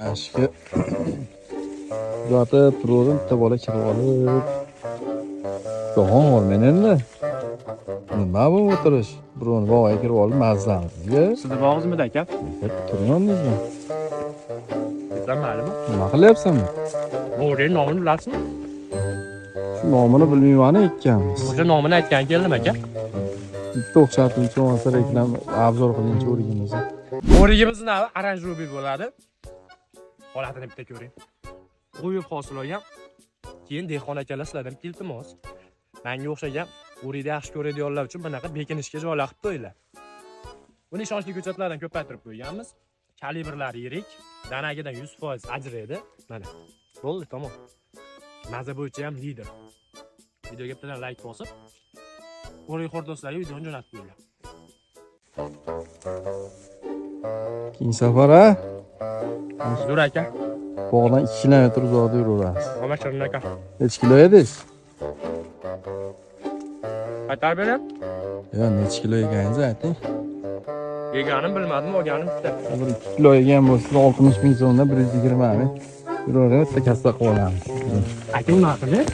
Mana shu kuzatib turib, bitta bola kirib olib. Jahon men endi. Nima bu o'tirish? Birovni bog'iga kirib olib mazzamizga. Sizni bog'ingizmidi, aka? Turmandingizmi? Bizdan ma'lummi? Nima qilyapsan? O'rik nomini bilasizmi? Shu nomini bilmayman ekkanmiz. O'sha nomini aytgan keldim, aka. Bitta o'xshatiluvchi bo'lmasa reklama обзор qilingchi o'rigimizni. O'rigimizni navi оранжевый bo'ladi. Holatini bitta ko'ring. Quyib hosil olgan. Keyin dehqon akalar, sizlardan bitta iltimos. Menga o'xshagan o'rikni yaxshi ko'radiganlar uchun bunaqa bekinishga joylar qilib qo'yinglar. Buni ishonchli ko'chatlardan ko'paytirib qo'yganmiz. Kalibrlari yirik, danagidan 100% ajraydi. Mana. Bo'ldi, tamom. Maza bo'yicha ham lider. Videoga bittadan like bosib, o'rik do'stlarga videoni jo'natib qo'yinglar. Keyingi safar ha, Zo'r, aka. bog'dan 2 kilometr uzoqda yuraverasiz. Omad, shirin aka. Necha kilo edingiz? Qaytarib bering. Yo, necha kilo yeganingizni ayting. Yeganim bilmadim, olganim bitta. Bir 2 kilo yegan bo'lsa 60 ming so'mdan 120 ming. Yuravering, bitta kassa qilib olamiz. Aka, unaqa qiling.